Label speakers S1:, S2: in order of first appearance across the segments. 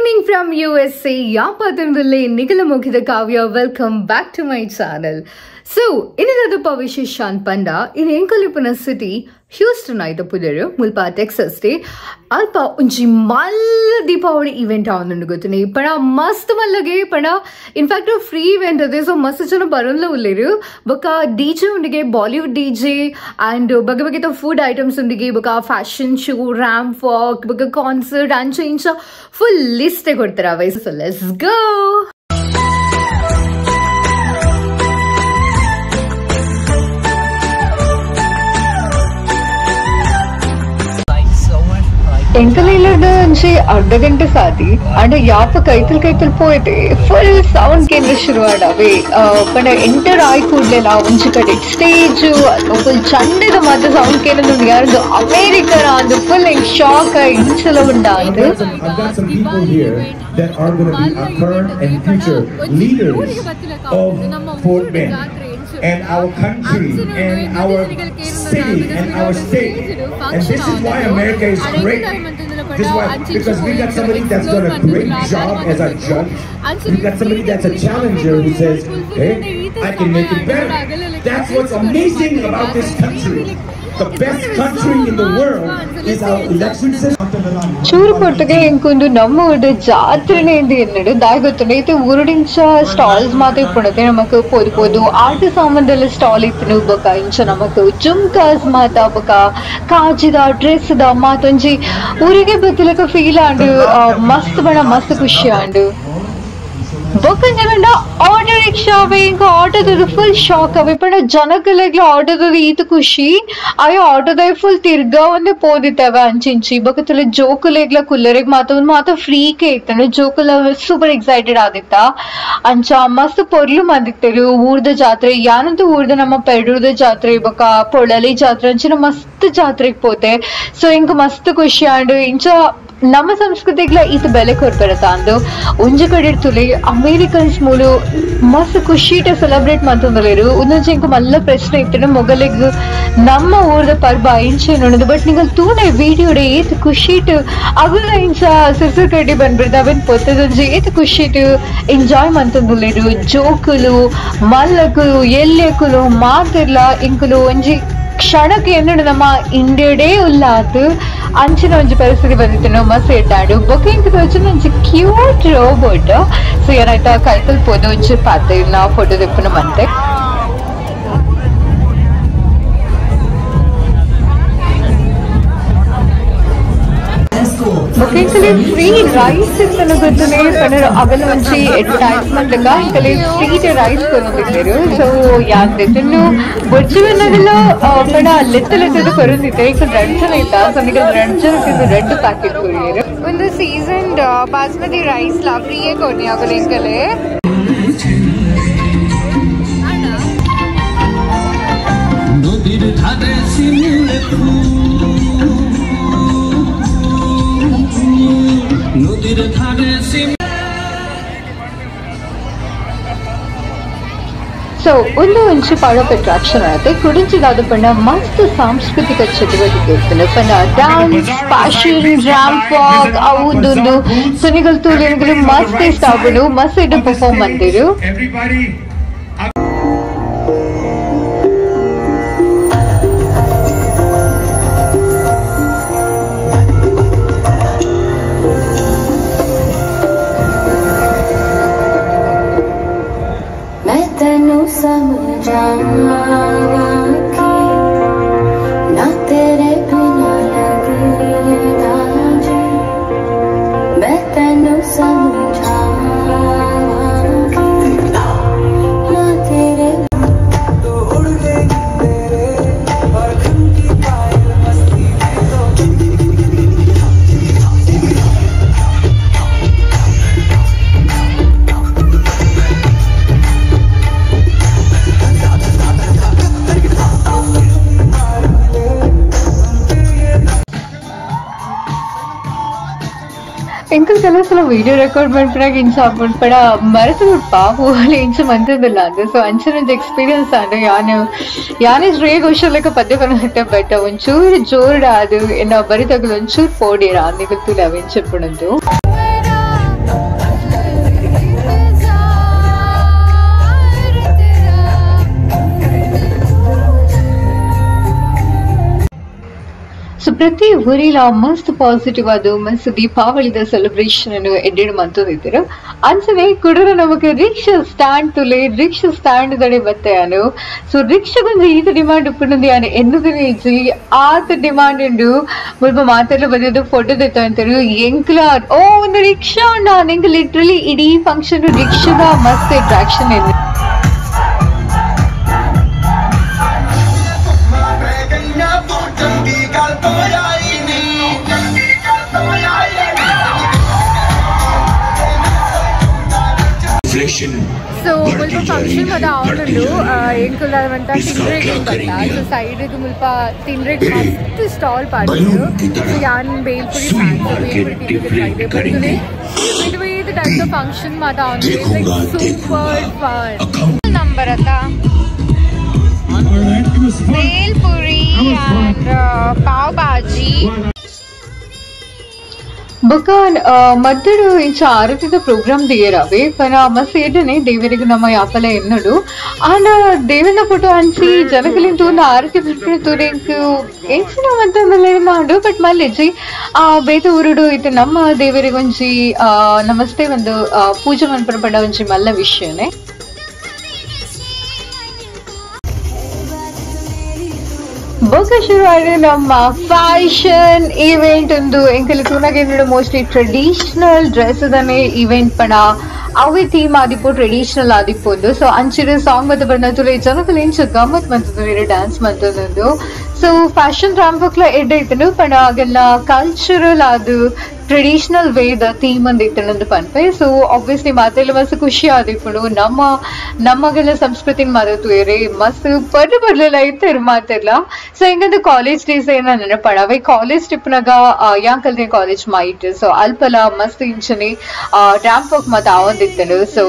S1: Evening from USA. ಯಾಪಾತನದಲ್ಲಿ ನಿಖಲ ಮುಖಿದ Kavya. Welcome back to my channel. So ಇನ್ನದಪ್ಪ ವಿಶೇಷ ಪಂಡ ಇನ್ ಎಂಕಲಿಪುನ city Houston ಆಯ್ತ ಪುದರು ಮುಲ್ಪ ಟೆಕ್ಸಸ್ ಡೇ ಅಲ್ಪ ಒಂಜಿ ಮಲ್ಲ ದೀಪಾವಳಿ ಇವೆಂಟ್ ಆವೊಂದುಂಡು ಗೊತ್ತುನಿ ಪಣ ಮಸ್ತ್ ಮಲ್ಲಗೆ ಪಣ in fact free event ಅದೇ. ಸೊ ಮಸ್ತ್ ಜನ ಬರೋಲ್ಲ ಉಲ್ಲೇರು ಬೊಕ ಡಿಜೆ ಉಂಡಿಗೆ Bollywood DJ and ಬಗೆ ಬಗೆತ ಫುಡ್ ಐಟಮ್ಸ್ ಉಂಡಿಗೆ ಬೊಕ fashion show ramp walk ಬೊಕ ಕಾನ್ಸರ್ಟ್ ಅಂಚ ಇಂಚ ಫುಲ್ ಲಿಸ್ಟ್ ಕೊಡ್ತಾರೆ ಅವೆ. So let's go. ಎಂಕಲೈಲದ ಒಂಜಿ ಅರ್ಧ ಗಂಟೆ ಸಾದಿ ಅಂಡ ಯಾಪ ಕೈತಲ್ ಕೈತಲ್ ಪೋಯ್ತೆ ಫುಲ್ ಸೌಂಡ್ ಕೇಂದ್ರ ಶುರುವಾಡವೆ ಪಂಡ ಎಂಟರ್ ಆಯ್ ಕೂಡ್ಲೆಲ್ಲ ಒಂಜಿ ಕಡೆ ಸ್ಟೇಜ್ ಫುಲ್ ಚಂಡದ ಮಾತ್ರ ಸೌಂಡ್ ಕೇಂದ್ರ ಯಾರು ಅಮೇರಿಕನ ಅಂದು ಫುಲ್ ಶಾಕ್ ಇಂಚಲ ಉಂಡ ಅಂದು.
S2: I've got some people here that are going to be our current and future leaders of Fort Bend and our country and our city and our state. And this is why America is great. This is why, because we got somebody that's done a great job as a judge. We got somebody that's a challenger who says, hey, I can make it better. That's what's amazing about this country. The best country in the world is our election system.
S1: ಚೂರು ಕೊಟ್ಟಗೆ ಎಂಕೊಂದು ನಮ್ಮ ಊರು ಜಾತ್ರೆನೇ ಎಂದು ಎನ್ನಡು ದಾಯಿ ಗೊತ್ತುಂಡು ಇತ್ತೆ ಊರುಡಿಂಚ stalls ಮಾತ್ರ ಇಪ್ಪುಂಡತೆ ನಮಕ್ ಪೋದು ಪೋದು ಆಟ ಸಾಮಾನ್ದೆಲ್ಲ ಸ್ಟಾಲ್ ಇಪ್ಪುಂಡು ಬೊಕ ಇಂಚ ನಮಕ್ ಜುಮ್ಕಾಸ್ ಮಾತ ಬೊಕ ಕಾಜಿದ ಡ್ರೆಸ್ the ಮಾತೊಂಜಿ ಊರಿಗೆ ಬತ್ತಿಲಕ ಫೀಲ್ ಆಂಡು ಮಸ್ತ್ ಬಣ ಮಸ್ತ್ ಖುಷಿ ಆಂಡು. ಬೊಕ್ಕಂಜ ಆಟೋ ರಿಕ್ಷಾ ಅವೆ ಇಂಕ ಆಟೋದ ಫುಲ್ ಶಾಕ್ ಅವೆ ಪಂಡ ಜನಕಲೆಗ್ಲ ಆಟೋದ ಈತ ಖುಷಿ ಅಯ್ಯೋ ಆಟೋದ ಫುಲ್ ತಿರ್ಗಾ ಒಂದೇ ಪೋದಿತ್ತವೆ ಅಂಚಿಂಚಿ ಬೊಕತಲೆ ಜೋಕುಲೆಗ್ಲ ಕುಲ್ಲರೆಗ್ ಮಾತ ಒಂದು ಮಾತ ಫ್ರೀಕೆ ಇತ್ತಂದ್ರೆ ಜೋಕುಲ ಸೂಪರ್ ಎಕ್ಸೈಟೆಡ್ ಆದಿತ್ತ ಅಂಚ ಮಸ್ತ್ ಪೊರ್ಲು ಮಂದಿತ್ತರು. ಊರ್ದ ಜಾತ್ರೆ ಯಾನಂತೂ ಊರ್ದ ನಮ್ಮ ಪೆರಡೂರ್ದ ಜಾತ್ರೆ ಬೊಕ ಪೊಳಲಿ ಜಾತ್ರೆ ಅಂಚಿನ ಮಸ್ತ್ ಜಾತ್ರೆಗ್ ಪೋತೆ. ಸೊ ಇಂಕ ಮಸ್ತ್ ಖುಷಿ ಆಂಡು ಇಂಚ ನಮ್ಮ ಸಂಸ್ಕೃತಿಗ್ಲ ಈತ ಬೆಲೆ ಕೊರ್ಪೆರತ ಅಂದು ಒಂಜಿ ಕಡೆ ತುಲೆ ಅಮೇರಿಕನ್ಸ್ ಮೂಲು ಮಸ್ತ್ ಖುಷಿಟ ಸೆಲೆಬ್ರೇಟ್ ಮಂತೊಂದುಲ್ಲೆರ್. ಉಂದೊಂಜಿ ಎಂಕ್ ಮಲ್ಲ ಪ್ರಶ್ನೆ ಇತ್ತುಂಡು ಮೊಗಲೆಗ್ ನಮ್ಮ ಊರ್ದ ಪರ್ಬ ಇಂಚ ನೋಡುದು ಬಟ್ ನಿಗಲ್ ತೂನೆ ವಿಡಿಯೋಡೆ ಏತ್ ಖುಷಿಟ್ ಅಗುಲ ಇಂಚ ಸಿರ್ಸಿರ್ ಕಡ್ಡಿ ಬಂದ್ಬಿಡ್ದು ಅವೆನ್ ಪೊತ್ತದೊಂಜಿ ಏತ್ ಖುಷಿಟ್ ಎಂಜಾಯ್ ಮಂತೊಂದುಲ್ಲೆರ್. ಜೋಕುಲು ಮಲ್ಲಕುಲು ಎಲ್ಲೆಕುಲು ಮಾತೆರ್ಲ ಇಂಕುಲು ಒಂಜಿ ಕ್ಷಣಕ್ಕೆ ಎನ್ನುಡು ನಮ್ಮ ಇಂಡಿಯಡೇ ಉಲ್ಲಾತು ಅಂಚಿನ ಒಂಜಿ ಪರಿಸ್ಥಿತಿ ಬಂದಿತ್ತು ಮಸ್ತ್ ಎಡ್ಡಾಡು. ಬೊಕ ಇಂಕ ತೋಜುನ ಒಂಜಿ cute robot. So ಏನಾಯ್ತಾ ಕೈತಲ್ ಪೋದು ಒಂಚೂರು ಪಾತೆರ್ನ ಫೋಟೋ ದೆಪ್ಪುನ ಮಂತೆ. ಬೊಕ ಇಂಕಲೆ ಫ್ರೀ ರೈಸ್ ಇತ್ತನ ಗೊತ್ತುನೆ ಪಂಡ ಅಗಲ ಒಂಜಿ ಅಡ್ವರ್ಟೈಸ್ಮೆಂಟ್ ಲೆಕ್ಕ ಇಂಕಲೆ ಫ್ರೀ ರೈಸ್ ಕೊರೊಂದಿತ್ತೆರ್. ಸೊ ಯಾನ್ ದೆತುನು ಬೊರ್ಚಿ ಬನ್ನಗಲ ಪಂಡ ಲೆತ್ತ ಲೆತ್ತದ ಕೊರೊಂದಿತ್ತೆ ಇಂಕ ರಡ್ಡ್ ಜನ ಇತ್ತ. ಸೊ ನಿಕಲ್ ರಡ್ಡ್ ಜನಕ್ಕೆ ರಡ್ಡ್ ಪ್ಯಾಕೆಟ್ ಕೊರಿಯೆರ್. ಒಂದು ಸೀಸನ್ಡ್ ಬಾಸ್ಮತಿ ರೈಸ್ ಲಾ ಫ್ರೀಯೇ ಕೊರ್ನಿ ಅಗಲ ಇಂಕಲೆ.
S3: নদীর ধারে শিমুলে ফুল নদীর ধারে শিমুলে.
S1: ಸೊ ಒಂದು ಒಂಜಿ part of attraction ಆಗುತ್ತೆ ಕುಡಿಂಚಿದಾದ ಪಂಡ ಮಸ್ತ್ ಸಾಂಸ್ಕೃತಿಕ ಚಟುವಟಿಕೆ ಇರ್ತದೆ ಪಂಡ dance fashion ramp walk ಅವು ಒಂದೊಂದು. ಸೊ ನಿಗಲ್ ತೂಲೆ ಮಸ್ತ್ ಇಷ್ಟ ಆಪುಂಡು ಮಸ್ತ್ ಇಡ್ಡೆ ಪರ್ಫಾರ್ಮ್ ಮಂತೆರ್.
S4: ना तेरे बिना लगदा जी मैं तैनू समझावां ना तेरे
S1: ಎಂಕಲ್ ಕೆಲವು ಸಲ ವಿಡಿಯೋ ರೆಕಾರ್ಡ್ ಮನ್ಪುನಾಗ ಇಂಚ ಆಪುಂಡು ಪಂಡ ಮರೆತು ಪಾಪ ಇಂಚ ಮಂತೊಂದುಲ್ಲ ಅಂದ್. ಸೊ ಅಂಚಿನ ಒಂಜಿ ಎಕ್ಸ್ಪೀರಿಯನ್ಸ್ ಆಂಡ್ ಯಾನ್ ಯಾನೇ ಶ್ರೇಯ ಘೋಷಾಲ್ ಲೆಕ್ಕ ಪದ್ಯ ಪನೊಂದಿತ್ತೆ ಬಟ್ ಒಂಚೂರು ಜೋರುಡು ಆದ್ ಎನ್ನ ಬರಿತಗುಲು ಒಂಚೂರು ಪೋಡಿಯೆರ್ ಆಂದ್ ನಿಕುಲು ತೂಲೆ ಅವು ಎಂಚ ಇಪ್ಪುಂಡು. ಪ್ರತಿ ಊರಿಲ ಮಸ್ತ್ ಪಾಸಿಟಿವ್ ಅದು ಮಸ್ತ್ ದೀಪಾವಳಿದ ಸೆಲೆಬ್ರೇಷನ್ ಅನ್ನು ಎಡ್ಡೆಡ್ ಮಂತೊಂದಿದ್ದೀರು. ಅಂಚನೆ ಕುಡರ ನಮಕ್ ರಿಕ್ಷಾ ಸ್ಟ್ಯಾಂಡ್ ತುಲೆ ರಿಕ್ಷಾ ಸ್ಟ್ಯಾಂಡ್ ದಡೆ ಬತ್ತೆ ಯಾನು. ಸೊ ರಿಕ್ಷಾಗೊಂಜಿ ಈತ ಡಿಮಾಂಡ್ ಉಪ್ಪುಂಡು ಯಾನು ಎನ್ನುದನೆ ಇಜ್ಜಿ ಆತ ಡಿಮಾಂಡ್ ಉಂಡು. ಮುಲ್ಪ ಮಾತೆರ್ಲ ಬದಿದು ಫೋಟೋ ದೆತ್ತೊಂತೆರ್ ಎಂಕ್ಲ ಓ ಒಂದು ರಿಕ್ಷಾ ಉಂಡು ಎಂಕ್ ಲಿಟ್ರಲಿ ಇಡೀ ಫಂಕ್ಷನ್ ರಿಕ್ಷಾದ ಮಸ್ತ್ ಅಟ್ರಾಕ್ಷನ್ ಎನ್ನು.
S5: ಸೊ ಮುಲ್ಪ ಫಂಕ್ಷನ್ ಮದ ಆವೊಂದುಂಡು ಎಂಕುಲ್ದಾದಂತ ತಿಂಡ್ರೆಗ್ ಬತ್ತ. ಸೊ ಸೈಡ್ ಗ್ ಮುಲ್ಪ ತಿಂಡ್ರೆಗ್ ಮಸ್ತ್ ಸ್ಟಾಲ್ ಪಾಡ್ದೆರ್. ಸೊ ಯಾನ್ ಬೇಲ್ಪುರಿ ಫ್ಯಾನ್, ಸೊ ಬೇಲ್ಪುರಿ ತಿಂಡ್ರೆಗ್ ಟ್ರೈ ಮಲ್ಪುನೆ. ಬೇತೆ types of function ಮಾತ ಆವೊಂದುಂಡು. Like super fun number ಅತ ಬೇಲ್ಪುರಿ ಅಂಡ್ ಪಾವ್ ಭಾಜಿ.
S1: ಬೊಕ ಮದ್ದಡು ಇಂಚ ಆರತಿದ ಪ್ರೋಗ್ರಾಮ್ ದಿಯರಾವೆ ಪನ ಮಸ್ತ್ ಎಡ್ಡೆನೆ ದೇವರಿಗೆ ನಮ್ಮ ಯಾಪಲ ಎನ್ನುಡು. ಆಂಡ ದೇವನ ಫೋಟೋ ಅಂಚಿ ಜನಕಲಿನ್ ತೂನ ಆರತಿ ಪನ್ಪಿನ ತೂರೆ ಎಂಕ್ ಎಂಚಿನ ಮಂತೊಂದುಲ್ಲೆರ್ ಉಂಡು. ಬಟ್ ಮಲ್ಲೆಜ್ಜಿ ಬೇತೆ ಊರುಡು ಇತ್ತೆ ನಮ್ಮ ದೇವರಿಗೊಂಜಿ ನಮಸ್ತೆ ಒಂದು ಪೂಜೆ ಮನ್ಪುನ ಪಂಡ ಒಂಜಿ ಮಲ್ಲ ವಿಷಯನೆ. ಬೊಕ ಶುರು ಆಂಡ್ ನಮ್ಮ ಫ್ಯಾಷನ್ ಈವೆಂಟ್ ಉಂದು. ಎಂಕಲ್ ತೂನಗ mostly traditional dress ದನೆ event ಪಣ ಅವೇ ಥೀಮ್ ಆದಿಪ್ಪು ಟ್ರೆಡಿಷನಲ್ ಆದಿಪ್ಪುಂಡು. ಸೊ ಅಂಚಿನ ಸಾಂಗ್ ಮತ್ತ ಬಣ್ಣ ತುಲೆ ಜನಕುಲು ಇಂಚ ಗಮ್ಮತ್ ಮಂತೊಂದುಲ್ಲೆರ್ ಡ್ಯಾನ್ಸ್ ಮಂತೊಂದುಂಡು. ಸೊ ಫ್ಯಾಷನ್ ರಾಂಪಕ್ಲ ಎಡ್ಡೆ ಇತ್ತುಂಡು ಪಂಡ ಅಗೆಲ್ಲ ಕಲ್ಚರಲ್ ಆದ್ ಟ್ರೆಡಿಷನಲ್ ವೇದ ಥೀಮ್ ಅಂದ್ ಇತ್ತುಂಡು ಪನ್ಪೆ. ಸೊ ಆಬ್ವಿಯಸ್ಲಿ ಮಾತೆಲ್ಲ ಮಸ್ತ್ ಖುಷಿ ಆದಿಪ್ಪುಂಡು. ನಮ್ಮ ನಮ್ಮಗೆಲ್ಲ ಸಂಸ್ಕೃತಿನ ಮಾತ ತೂಯೆರೆ ಮಸ್ತ್ ಪರ್ಲು ಪರ್ಲೆಲ ಇತ್ತೆರ್ ಮಾತೆರ್ಲ. ಸೊ ಎಂಕಂದು ಕಾಲೇಜ್ ಡೇಸ್ ಏನ ನೆನಪಡ ಅವೆ ಕಾಲೇಜ್ ಟಿಪ್ಪುನಗ ಯಾನ್ ಕಲ್ತಿನ college mite. So ಅಲ್ಪಲ ಮಸ್ತ್ ಇಂಚನೆ ರ್ಯಾಂಪ್ ವಾಕ್ ಮಾತ ಆವೊಂದಿತ್ತುಂಡು. ಸೊ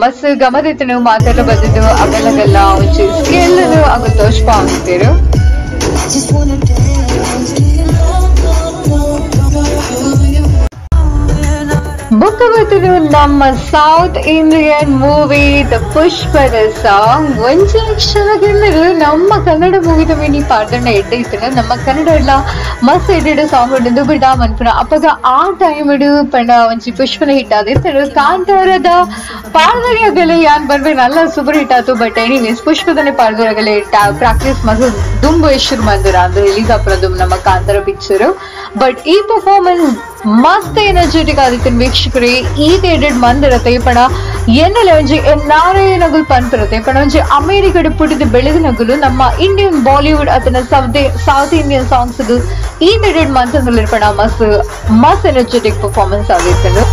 S1: ಮಸ್ತ್ ಗಮದಿತ್ತುಂಡು ಮಾತೆಲ್ಲ ಬದಿದ್ದು ಅಗಲಗೆಲ್ಲ ಒಂಜಿ ಸ್ಕಿಲ್ ಅಗಲ್ ತೋಜ್ಪಾವೊಂದಿತ್ತೆರ್. ಬೊಕ್ಕ ಬತ್ತುಂಡು ನಮ್ಮ south Indian movie the ಪುಷ್ಪದ song. ಒಂಜಿ ಕ್ಷಣಗೆಲ್ಲರೂ ನಮ್ಮ ಕನ್ನಡ ಮೂವಿದ ಮಿನಿ ಪಾಡ್ದನ ಎಡ್ಡೆ ಇತ್ತುಂಡು. ನಮ್ಮ ಕನ್ನಡ ಎಲ್ಲ ಮಸ್ತ್ ಎಡ್ಡೆಡ್ ಸಾಂಗ್ ಉಂಡು ಬಿಡ ಮನ್ಪುನ ಅಪಗ ಆ ಟೈಮ್ ಪಂಡ ಒಂಜಿ ಪುಷ್ಪನ ಹಿಟ್ ಆದಿತ್ತುಂಡು. ಕಾಂತಾರದ ಪಾಡ್ದರಿಯಾಗಲೆ ಯಾನ್ ಬರ್ಬೆ ನಲ್ಲ ಸೂಪರ್ ಹಿಟ್ ಆತು. ಬಟ್ ಎನಿವೇಸ್ ಪುಷ್ಪದನೆ ಪಾಡ್ದರಗಲೆ ಪ್ರಾಕ್ಟೀಸ್ ಮಸ್ತ್ ದುಂಬು ಶುರು ಮಂದಿರ ಅಂದ್ರೆ ರಿಲೀಸ್ ಆಪುನ ನಮ್ಮ ಕಾಂತಾರ ಪಿಕ್ಚರ್. ಬಟ್ ಈ ಪರ್ಫಾರ್ಮೆನ್ಸ್ ಮಸ್ತ್ ಎನರ್ಜೆಟಿಕ್ ಆದಿತ್ತುಂಡು ವೀಕ್ಷಕರೇ. ಈ ಎಡೆಡ್ ಮಂದಿರತೆ ಪಣ ಎನ್ನಲೆ ಒಂಜಿ ಎನ್ನಾರೇ ನಗುಲು ಪನ್ಪಿರತೆ ಪಣ ಒಂಜಿ ಅಮೇರಿಕಡ್ ಪುಟ್ಟಿದ ಬೆಳೆದ ನಗುಲು ನಮ್ಮ ಇಂಡಿಯನ್ ಬಾಲಿವುಡ್ ಅತನ south Indian songs ಈ ಎಡೆಡ್ ಮಂತಂದುಲ್ಲೆರ್ ಪಣ ಮಸ್ತ್ ಮಸ್ತ್ ಎನರ್ಜೆಟಿಕ್ ಪರ್ಫಾರ್ಮೆನ್ಸ್ ಆದಿತ್ತುಂಡು.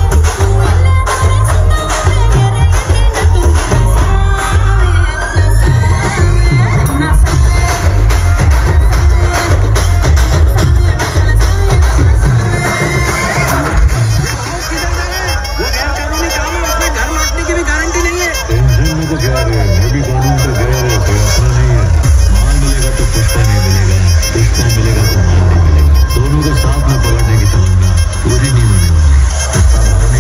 S6: दोनों को साथ में पकड़ने की तमन्ना पूरी नहीं होने वाली।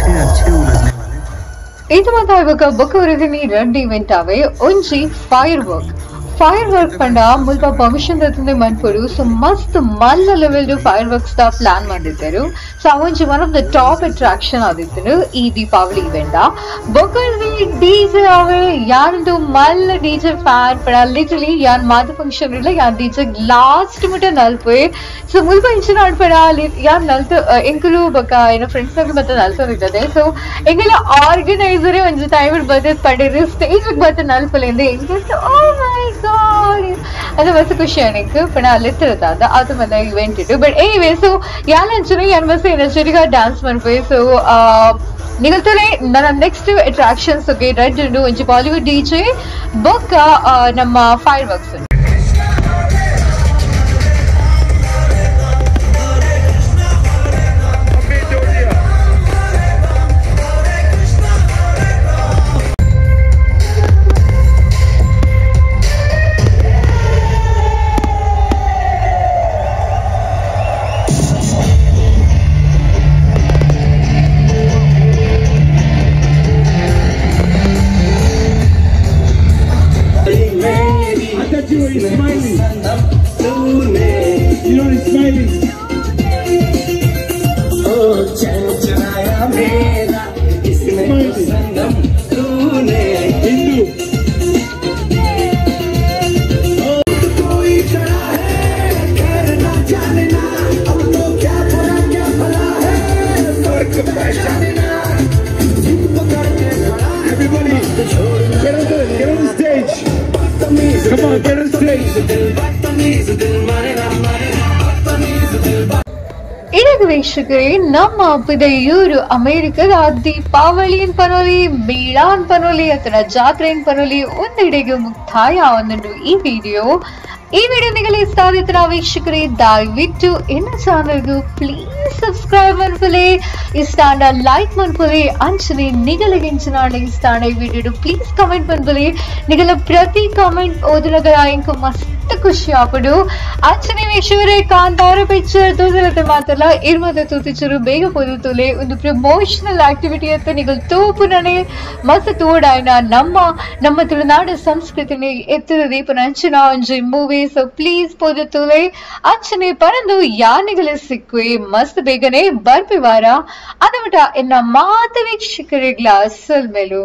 S6: अच्छे अच्छे उलझने वाले थे।
S1: ಇದು ಮಾತ ಇವಾಗ ಬೊಕ್ಕವರದಿನಿ ರಡ್ಡ್ ಇವೆಂಟ್ ಆವೆ ಒಂಜಿ ಫೈರ್ ವರ್ಕ್. ಫೈರ್ ವರ್ಕ್ ಪಂಡ ಮುಲ್ಪ ಪರ್ಮಿಷನ್ ದತ್ತಂದೆ ಮನ್ಪೊಡು. ಸೊ ಮಸ್ತ್ ಮಲ್ಲ level fire works the plan ಮಾಡಿದ್ದರು. ಸೊ ಅವೊಂಜಿ one of the top attraction ಆದಿತ್ತನು ಈ ದೀಪಾವಳಿ ಇವೆಂಟ್. ಬೊಕ್ಕವರದಿ ಡಿಜೆ ಆವೆ ಯಾರಂದು ಮಲ್ಲ ಡಿಜೆ ಫ್ಯಾನ್ ಪಡ ಲಿಟರಲಿ ಯಾನ್ ಮಾತ ಫಂಕ್ಷನ್ ಇಲ್ಲ ಯಾನ್ ಡಿಜೆ ಲಾಸ್ಟ್ ಮುಟ ನಲ್ಪೆ. ಸೊ ಮುಲ್ಪ ಇಂಚಿನ ಪಡ ಯಾನ್ ನಲ್ತ ಎಂಕುಲು ಬೊಕ್ಕ ಏನೋ ಫ್ರೆಂಡ್ಸ್ ಮತ್ತೆ ನಲ್ತೊಂದಿದ್ದದೆ. ಸೊ ಎಂಗೆಲ್ಲ ಆರ್ಗನೈಸರೇ ಒಂಜಿ ಟೈಮ್ ಬರ್ತದೆ ಪಡೆದು ಸ್ಟೇಜ್ ಬರ್ತದೆ ನಲ್ಪಲೆಂದು ಎಂಕೆ ಓ ಮೈ ಗಾಡ್ ಅದು ಮಸ್ತ್ ಖುಷಿ ಆನಿಕ್ ಪಣ ಅಲ್ಲಿತ್ತಿರತಾದ ಅದು ಮನ್ನ ಇವೆಂಟ್ ಇಟ್ಟು. ಬಟ್ ಎನಿವೇ ಸೊ ಯಾನ್ ಅಂಚನೆ ಯಾನ್ ಮಸ್ತ್ ಎನರ್ಜೆಟಿಕ್ ಡ್ಯಾನ್ಸ್ ಮನ್ಪೆ. ಸೊ ನಿಗಲ್ತಲೇ ನನ್ನ ನೆಕ್ಸ್ಟ್ ಅಟ್ರಾಕ್ಷನ್ಸ್ ಗೆ ರೆಡ್ ಉಂಡು ಒಂಜಿ ಬಾಲಿವುಡ್ ಡಿಜೆ ಬೊಕ್ಕ ನಮ್ಮ fire works.
S2: You were smiling. You know, he's smiling. Smiling. Hindu. Everybody, get on the stage. Come on, get on stage.
S1: ಇಡಗ ವೀಕ್ಷಕರೇ, ನಮ್ಮ ಪಿದೆಯೂರು ಅಮೆರಿಕದ ದೀಪಾವಳಿಯನ್ ಪನೋಲಿ, ಮೇಳಾನ್ ಪನೋಲಿ ಅಥವಾ ಜಾತ್ರೆಯನ್ ಪನೋಲಿ ಒಂದೆಡೆಗೆ ಮುಕ್ತಾಯ ಒಂದುಂಡು ಈ ವಿಡಿಯೋ. ಈ ವಿಡಿಯೋ ನಿಗಲಿ ಇಷ್ಟ ಆದಿತ್ತು ವೀಕ್ಷಕರೇ, ದಯವಿಟ್ಟು ಎನ್ನ ಚಾನಲ್ಗೂ ಪ್ಲೀಸ್ ಸಬ್ಸ್ಕ್ರೈಬ್ ಮನ್ಪುಲೆ, ಇಷ್ಟಾಂಡ ಲೈಕ್ ಮನ್ಪುಲೆ, ಅಂಚನೆ ನಿಗಲಿಗಿಂಚಿನ ಇಷ್ಟಾಂಡ ಈ ವಿಡಿಯೋ ಪ್ಲೀಸ್ ಕಮೆಂಟ್ ಮನ್ಪುಲೆ. ನಿಗಲ ಪ್ರತಿ ಕಮೆಂಟ್ ಓದಿನಗರ ಇಂಕು ಮಸ್ತ್ ಖುಷಿ ಆಪಡು. ಅಂಚನೆ ವೀಕ್ಷಕರೇ, ಕಾಂತಾರ ಪಿಕ್ಚರ್ ತೂದಲತೆ ಮಾತಲ್ಲ ಇರ್ಮದ ತೂತಿಚರು ಬೇಗ ಪೊದುತುಲೆ ಒಂದು ಪ್ರಮೋಷನಲ್ ಆಕ್ಟಿವಿಟಿ ಅಂತ ನಿಗಲ್ ತೂಪುನನೆ ಮಸ್ತ್ ತೋಡಾಯ್ನ ನಮ್ಮ ನಮ್ಮ ತುಳುನಾಡು ಸಂಸ್ಕೃತಿನಿ ಎತ್ತದ ದೀಪನ ಅಂಚಿನ ಒಂಜಿ ಮೂವಿ. ಸೊ ಪ್ಲೀಸ್ ಪೊದುತುಲೆ ಅಂಚನೆ ಪರಂದು ಯಾನಿಗಲ ಸಿಕ್ಕುವೆ ಮಸ್ತ್ ಬೇಗನೆ ಬರ್ಪಿ ವಾರ ಅದಮಟ ಎನ್ನ ಮಾತ ವೀಕ್ಷಕರಿಗ್ಲ ಸೊಲ್ಮೆಲು.